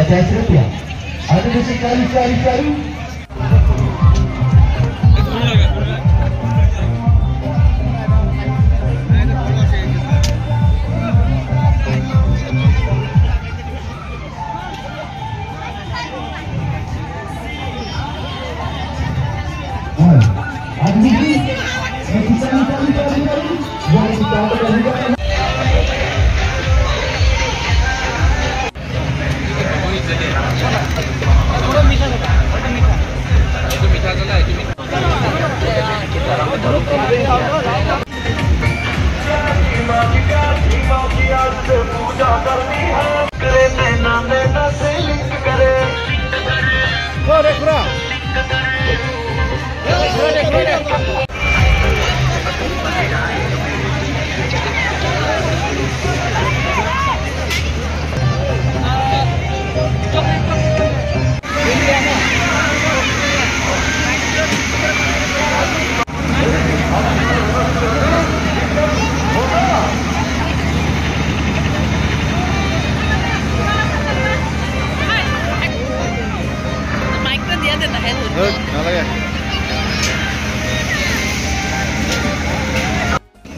50 rupiah. Ada besi kali kali kali.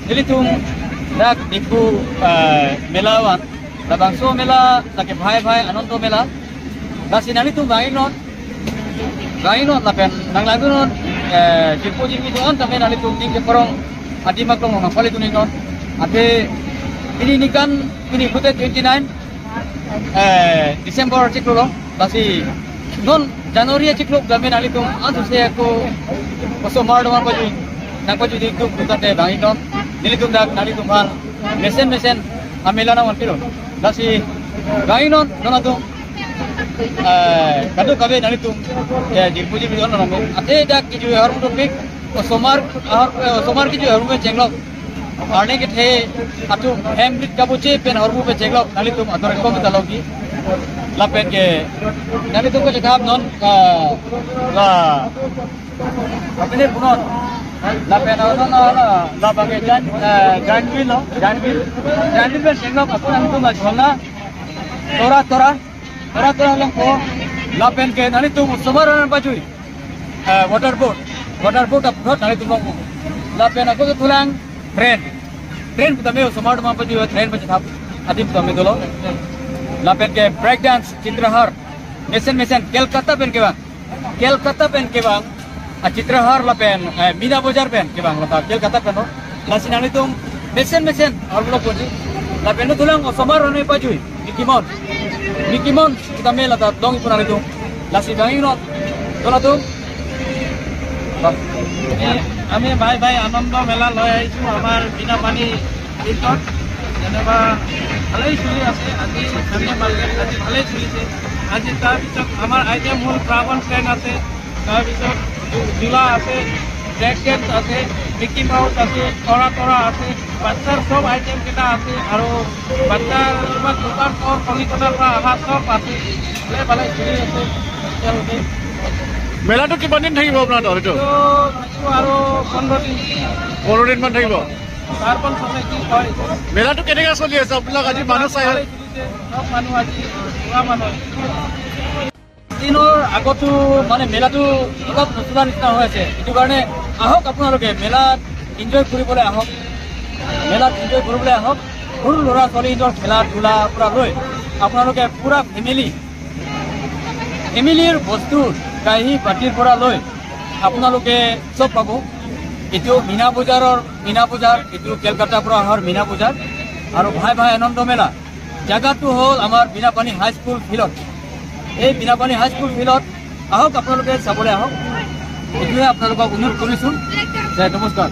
Nilitung dak Diphu melawan labangso mela laki bhai bhai anondo mela lasi nalitung banginon banginon lapen nanglagunon jirpo jirmi doon tame nalitung ding ke porong adi maklong nang pali tuning non ate ini nikan ini hute 29 December ciklo lasi non January ciklo dame nalitung antu se ko koso mardoman paju nang paju diktuk tate banginon nilitung dak nalitung hal mesen mesen amela na wanpilo lasi banginon donatung kadu kabe nalitung jirpuji bidon namo ate dak kiju harmu pik o somar somar kiju harmu chenglok arne ke the atu hemrit kabuche pen harmu pe chenglok nalitung ador kom talogi lapen ke nalitung ko chap non la apne punon lapen non la bange jan janbil janbil janbil pe chenglok apun nalitung la jholna tora tora tora tora long ko lapen ke nalitung somar pajui water boat apnot nalitung long lapen ako thulang train train tame somar ma pajui train pachi thap adim tame dolo lapen ke break dance Chitrahar mesen mesen Calcutta pen ke bang Calcutta pen ke bang a Chitrahar lapen Meena Bazar pen ke bang lata Calcutta pen lasi nalitung mesen mesen arlo koji lapen thulang somar one pajui Mickey Mouse Mickey Mouse kita mela ta dong ipun nalitung lasi banginot donatung আমি ভাই ভাই আনন্দ মেলা লৈ আহিছোঁ আমাৰ বিনাপানী ফিল্ডত। যেনিবা ভালেই চলি আছে আজি চানডে মাৰ্কেট আজি ভালেই চলিছে আজি। তাৰপিছত আমাৰ আইটেম হ'ল ড্ৰাগন প্লেন আছে, তাৰপিছত জোলা আছে, ব্ৰেক ডেন্স আছে, মিকি মাউচ আছে, তৰা তৰা আছে, বাচ্ছাৰ চব আইটেমকেইটা আছে আৰু বাচ্ছাৰ তোমাৰ দোকান কলিকতাৰ পৰা অহা চব আছে। ভালে ভালে চলি আছে তেওঁলোকে। মেলাটো কিমান দিন থাকিব আপোনাৰ তাত? এইটো থাকিব আৰু 15 দিন। 15 দিনমান থাকিব। মেলাটো কেনেকৈ চলি আছে আপোনাক আজি মানুহ চাই? চব মানুহ আজি পুৰা মানুহ। দিনৰ আগতো মানে মেলাটো অলপ নচলা নিচিনা হৈ আছে, সেইটো কাৰণে আহক আপোনালোকে মেলাত এনজয় কৰিবলৈ আহক, মেলাত এনজয় কৰিবলৈ আহক। সৰু ল'ৰা ছোৱালীৰ খেলা ধূলা পৰা লৈ আপোনালোকে পুৰা ফেমিলি ফেমিলিৰ বস্তু কাঁহী বাতিৰ পৰা লৈ আপোনালোকে চব পাব। এইটো মীনা বজাৰৰ মীনা বজাৰ, এইটো কেলকাতাৰ পৰা অহাৰ মীনা বজাৰ আৰু ভাই ভাই আনন্দ মেলা। জাগাটো হ'ল আমাৰ বিনাপানী হাইস্কুল ফিল্ডত। এই বিনাপানী হাইস্কুল ফিল্ডত আহক আপোনালোকে চাবলৈ আহক, এইটোৱে আপোনালোকক অনুৰোধ কৰিছোঁ। নমস্কাৰ।